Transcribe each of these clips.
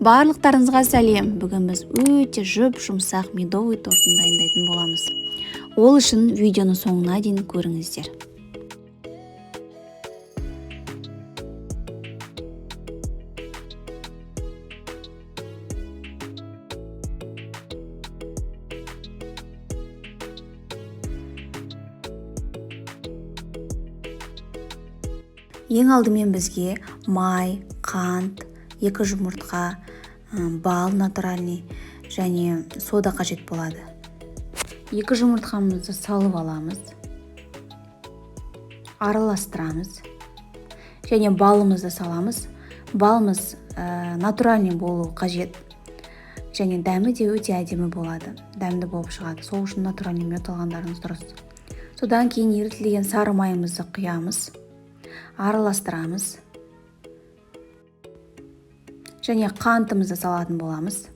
Барлықтарыңызға сәлем! Бүгін біз өте жұп-жұмсақ медовый тортын дайындайтын боламыз. Ол үшін видеоны соңына дейін көріңіздер. Ең алдымен бізге май, қант, 2 жұмыртқа, бал натуральный және сода қажет болады. 2 жұмыртқамызды салып аламыз, араластырамыз және балымызды саламыз. Балымыз натуральный болуы қажет және дәмі де өте әдемі болады, дәмді болып шығады. Сол үшін натуральный мед алғандарыңыз дұрыс. Содан кейін ерітілген сары майымызды құямыз, араластырамыз және қантымызды салатын боламыз.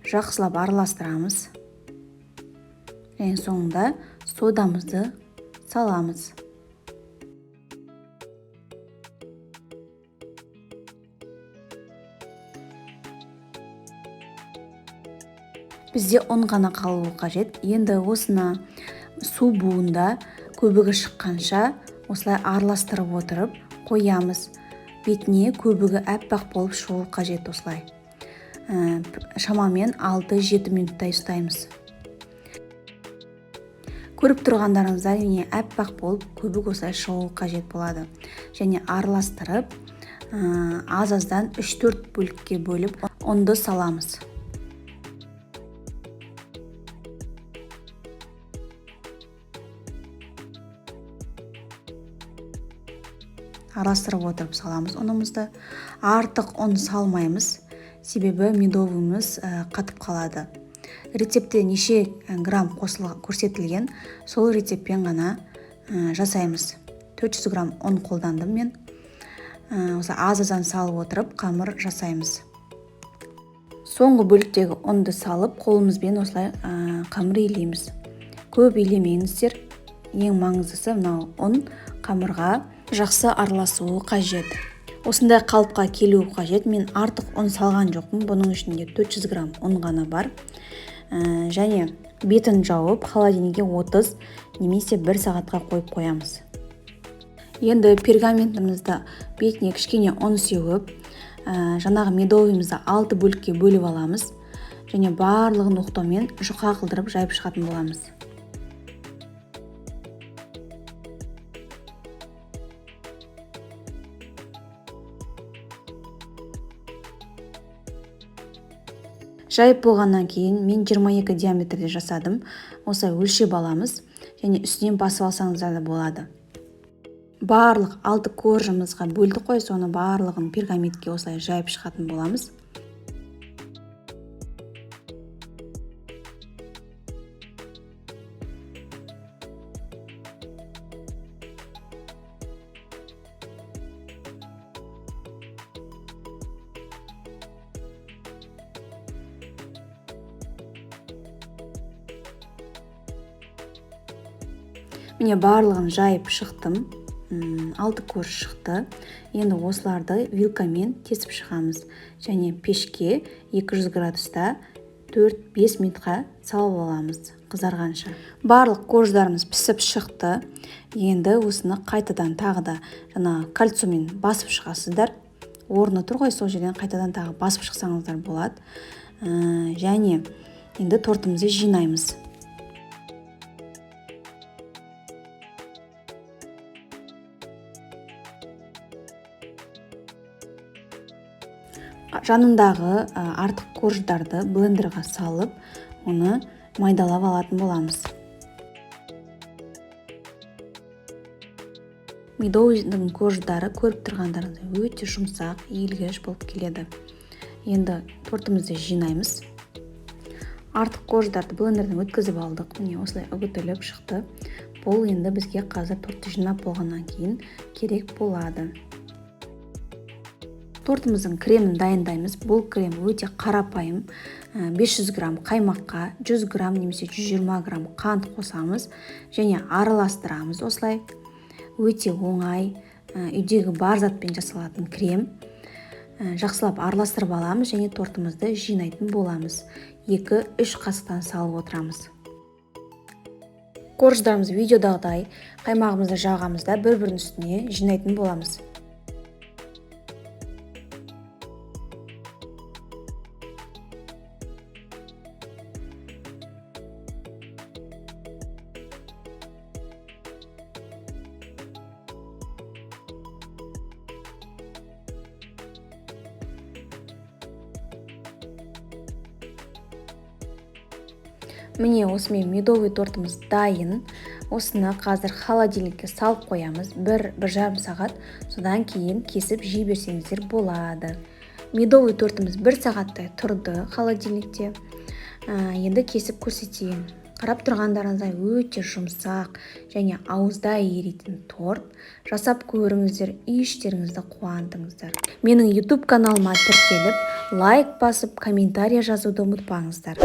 Жақсылап араластырамыз және соңында содамызды саламыз. Бізде ұн ғана қалуы қажет. Енді осыны су буында көбігі шыққанша осылай араластырып отырып қоямыз. Бетіне көбігі әппақ болып шығуы қажет осылай. Шамамен 6-7 минуттай ұстаймыз. Көріп тұрғандарыңыздай міне әппақ болып көбік осылай шығуы қажет болады. Және араластырып, аз-аздан 3-4 бөлікке бөліп ұнды саламыз. Араластырып отырып саламыз ұнымызды. Артық ұн салмаймыз, себебі медовымыз қатып қалады. Рецептте неше грамм көрсетілген, сол рецептпен ғана жасаймыз. 400 грамм ұн қолдандым мен. Осы аз-аздан салып отырып қамыр жасаймыз. Соңғы бөліктегі ұнды салып, қолымызбен осылай қамыр илейміз. Көп илемеңіздер. Ең маңыздысы мынау ұн қамырға жақсы араласуы қажет. Осындай қалыпқа келуі қажет. Мен артық ұн салған жоқпын. Бұның ішінде 400 грамм ұн ғана бар. Және бетін жауып, холодильникке 30 немесе 1 сағатқа қойып қоямыз. Енді пергаментімізді бетіне кішкене ұн сеуіп, жаңағы медовымызды 6 бөлікке бөліп аламыз. Және барлығын оқтаумен жұқа қылдырып жайып шығатын боламыз. Жайып болғаннан кейін мен 22 диаметрде жасадым. Осылай өлшеп аламыз және үстінен басып алсаңыздар да болады. Барлық 6 коржымызға бөлдік қой, соны барлығын пергаментке осылай жайып шығатын боламыз. Міне барлығын жайып шықтым. 6 корж шықты. Енді осыларды вилкамен тесіп шығамыз. Және пешке 200 градуста 4-5 минутқа салып аламыз қызарғанша. Барлық корждарымыз пісіп шықты. Енді осыны қайтадан тағы да жаңа кольцомен басып шығасыздар. Орны тұр ғой, сол жерден қайтадан тағы басып шықсаңыздар болады. Және енді тортымызды жинаймыз. Жанындағы артық корждарды блендерға салып, оны майдалап алатын боламыз. Медовыйдың корждары көріп тұрғандарыңыздай өте жұмсақ, иілгіш болып келеді. Енді тортымызды жинаймыз. Артық корждарды блендерден өткізіп алдық. Міне осылай үгітіліп шықты. Бұл енді бізге қазір тортты жинап болғаннан кейін керек болады. Тортымыздың кремін дайындаймыз. Бұл крем өте қарапайым. 500 грамм қаймаққа 100 грамм немесе 120 грамм қант қосамыз және араластырамыз осылай. Өте оңай, үйдегі бар затпен жасалатын крем. Жақсылап араластырып аламыз және тортымызды жинайтын боламыз. 2-3 қасықтан салып отырамыз. Корждарымыз видеодағыдай қаймағымызды жағамыз да, бір-бірінің үстіне жинайтын боламыз. Міне, осымен медовый тортымыз дайын. Осыны қазір холодильникке салып қоямыз 1-1,5 сағат, содан кейін кесіп жей берсеңіздер болады. Медовый тортымыз 1 сағаттай тұрды холодильникте. Енді кесіп көрсетейін. Қарап тұрғандарыңыздай, өте жұмсақ және ауызда еритін торт. Жасап көріңіздер, үй іштеріңізді қуантыңыздар. Менің YouTube каналыма тіркеліп, лайк басып, комментарий жазуды ұмытпаңыздар.